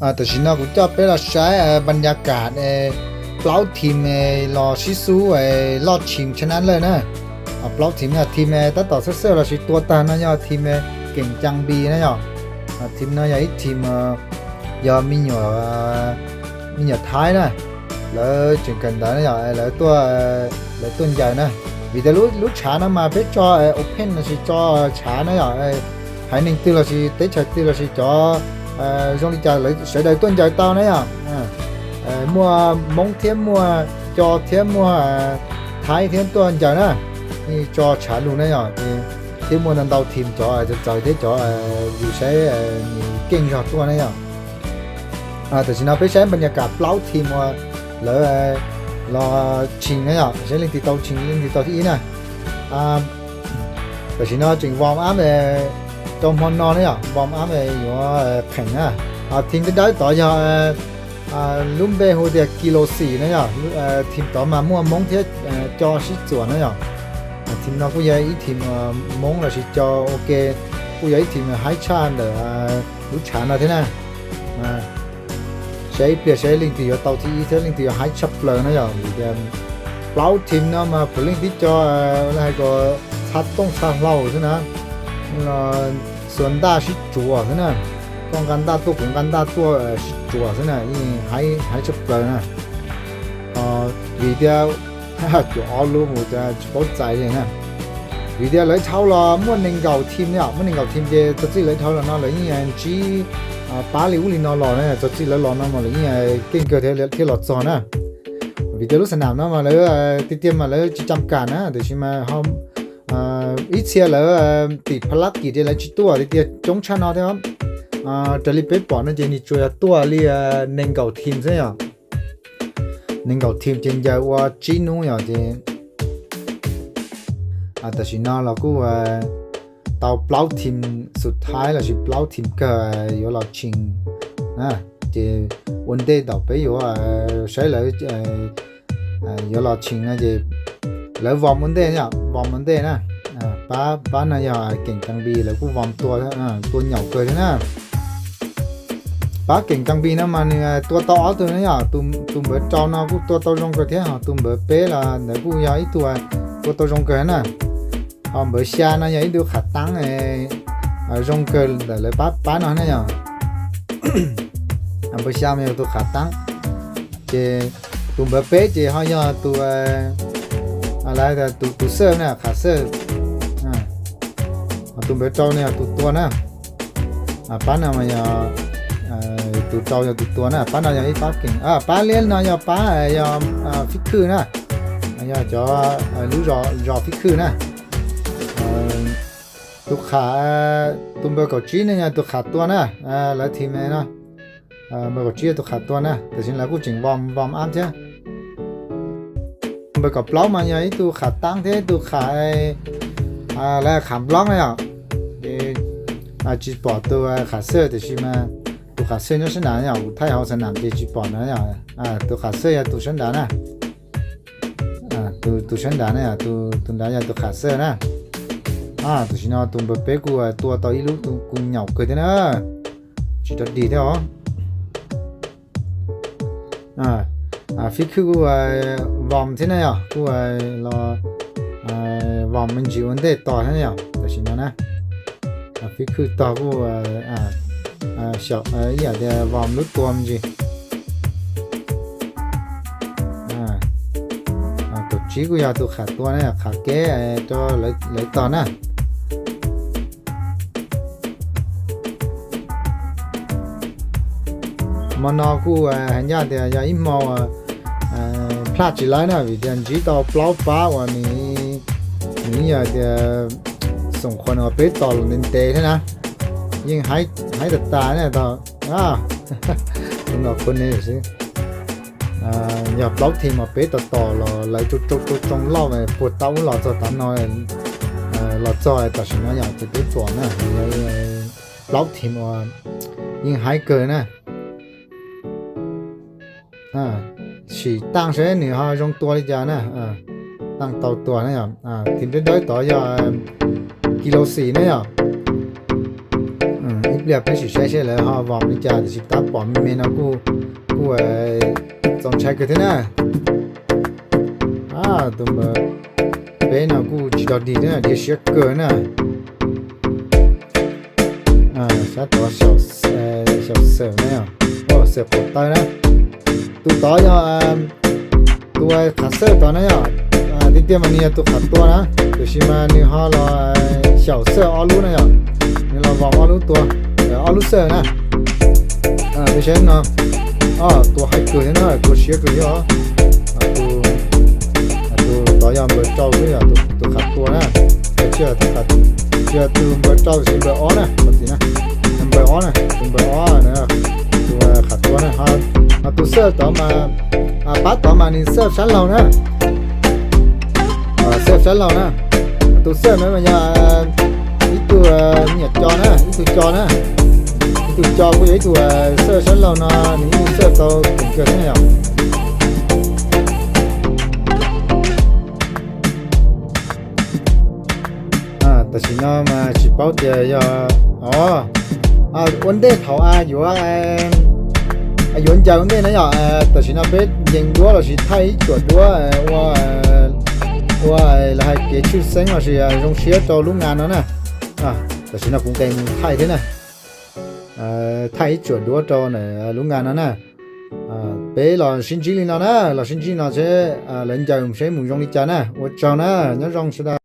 Tam sim no kuv coj peb los saib npa nya kam plaub thim los sib xub loj tshis tshaj nab lawj na. Plaub thim no thim tab tom xwb xwb los sis tua tag no yog thim keem caa npi na yom. Thim no yog ib thim yog me nyuam Thaib na, lawv tseem kawm ntawv na yom, lawv tuaj ncaws na. Vim tias lub tshav no mas peb tso open los sis tso tshav na yom, haiv neeg twg los sis teb chaws twg los sis cov zoo li cas lawv sawv daws tuaj ncaws tau na yom. Muaj Hmoob thiab muaj Co thiab muaj Thaib thiab tuaj ncaws na, tso tshav lug na yom, thiab muaj ntau ntau thim cov txawv txawv thiab cov yus saib nws keej zog tuaj na yom. Tam sim no peb saib npa nya kam plaub thim uas lawv los tshis na yom, saib leej twg tau tshis leej twg tau thib ib na. Tam sim no tseem warm up rau hmo no na yom, warm up yuav qheem na. Thim dawb dawb tod yog lub npe hu tias Kiloxim na yom, thim tod mas muaj Hmoob thiab Co sib txuas na yom. Thim no kuj yog ib thim Hmoob los sis Co ua ke, kuj yog ib thim haib tshaj ntawm lub tshav no thiab na. Saib ib pliag saib leej twg yuav tau thib ib thiab leej twg yuav haib tshaj plaws na yom. Vim tias plaub thim no mas puav leej tib co hais kom txha tooj txha hlau xwb na, xuas ntaj sib tsuas xwb na, koj nqa ntaj tuaj kuv nqa ntaj tuaj sib tsuas xwb na, yeej haib tshaj plaws na. Vim tias cuam ob lub mus tsis paub txais li na. Vim tias lawv dhau los muaj nees nkaum thim na yom, muaj nees nkaum thim ces txog txij lawv dhau los no lawv yeej ntsib pab li ub li no los na, txog txij lawv los no mas lawv yeej keej kawg thiaj los txog na. Vim tias lub xa nam no mas lawv tiag tiag mas lawv tsis cam kam na, tiam sis mas ib txhia lawv tim pha lab kis ces lawv tsis tuaj tiag tiag coob tshaj no thiab. Raws li peb pom no ces nws tsuas yog tuaj li nees nkaum thim xwb yom. Nees nkaum thim ces ncaws ua tsib hnub yom ces tam sim no los kuj tau plaub thim xus thaib los sis plaub thim kawg yuav los tshis na. Ces ua ntej thaum peb yuav saib lawv yuav los tshis no ces lawv vom ua ntej, vom ua ntej na. Pab no yog keem kas npis lawv kuj vom tua, tua nyaum kawg thiab na. Pab keem kas npis no mas nws tua tau ob tug na yom, tus npawv rau no kuj tua tau zoo kawg thiab, ho tus npawv peb los ntawd kuj yog ib tug tua tau zoo kawg na. Ho npawv xya no yog ib tug qhav taab zoo kawg ntawm lawv pab pab no na yom. Npawv xya mas yog tus qhav taab, ces tus npawv peb ces ho yog tus, tus xawj na, qhav xawj. Ho tus npawv rau no yog tus tua na. Pab no mas yog tus rau yog tus tua na, pab no yog ib pab keem, pab liab no yog pab yog fib khwj na, yog cov lub zos fib khwj na. Tus qhav, tus npawv kaum tsib no yog tus qhav tua na, lawv thim no, npawv kaum tsib yog tus qhav tua na, tam sim lawv kuj tseem vom, vom ab thiab. Npawv kaum plaub mas yog ib tug qhav taab thiab ib tug qhav, lawv qhav nplob na yom. Tsis pom tus qhav xawj, tiam sis mas tus qhav xawj nyob sab nrad yom, kuv thaij hauv xa nam ces tsis pom na yom. Tus qhav xawj yog tus sab nrad na. Tus sab nrad na, tus nrad yog tus qhav xawj na. Tam sim no tus npawv peb kuj tua tau ib lub, kuj nyaum kawg thiab na, tsis rov dig thiab os. Fib khwj kuj vom thiab na yom, kuj los vom me ntsis ua ntej tos thiab na yom, tam sim no na. Fib khwj tog kuj xyaum ib yam tias vom lub tua me ntsis. Kaum tsib kuj yog tus qhav tua na, qhav kev rau lawv tog na. Hmo no kuj hais ncaj tias yog ib hmo plaj tsis lawm na, vim tias ntsib tau plaub pab uas nws, nws yog tias xoom qhuas uas peb tos los ntev ntev thiab na, yeej haib tas tas na tog. Tus no qhuas ne xwb. Yog plaub thim mas peb tos tos los lawv tsoo tsoo tsoo loj puag ta ub los txog tav no, los txog tam sim no yom, ces peb pom na, plaub thim uas yeej haib kawg na. Sim taaj saib nws ho zoo tua li cas na. Taaj tau tua na yom. Thim dawb dawb tod yog Kiloxim na yom. Ib Yog peb sim saib seb lawv ho vom li cas, tiam sis tab pom me me no kuj, kuj txaus ntshai kawg thiab na. Tus npawb peb no kuj tsis dog dig thiab, dhia siab kawg na. Sab tod xyaum xawm na, xyaum qaum taw na. Tus tod yog tus qhav xawj tod na yom. Tiag tiag mas nws yog tus qhav tua na, tiam sis mas nws ho los xyaum xawj ob lub na yom. Nws los vom ob lub tua, ob lub xawj na. Peb saib no, tua haib kawg thiab na, tua siab kawg thiab os. Tus tod yog npawb rau xwb, yog tus qhav tua na. Tsis yog tus npawb rau, tiam sis npawb ob na, qhov ntxiv na. Npawb ob na, tus npawb ob na, tus qhav tua na. Ho tus xawj tod mas, pab tod mas nws xawj sab laug na. Xawj sab laug na. Tus xawj no mas yog ib tug me nyuam co na, ib tug co na. Ib tug co kuj yog ib tug xawj sab laug no, nws yeej xawj tau kev kawg thiab yom. Tam sim no mas tsis paub tias yog, o, ua ntej thaum yuav, yuav ncaws ua ntej na yom. Tam sim no peb ncees duab lossis thaij ib cuam duab ua, ua lawv hais kev tshwj xeeb lossis zoo siab rau lub nga no na. Tam sim no kuv nqes mus thaij thiab na. Thaij ib cuam duab rau lub nga no na. Peb los sib ntsib li no na, los sib ntsib no seb lawv ncaws seb mus zoo li cas na. Ua tsaug na, nyob zoo sawv daws.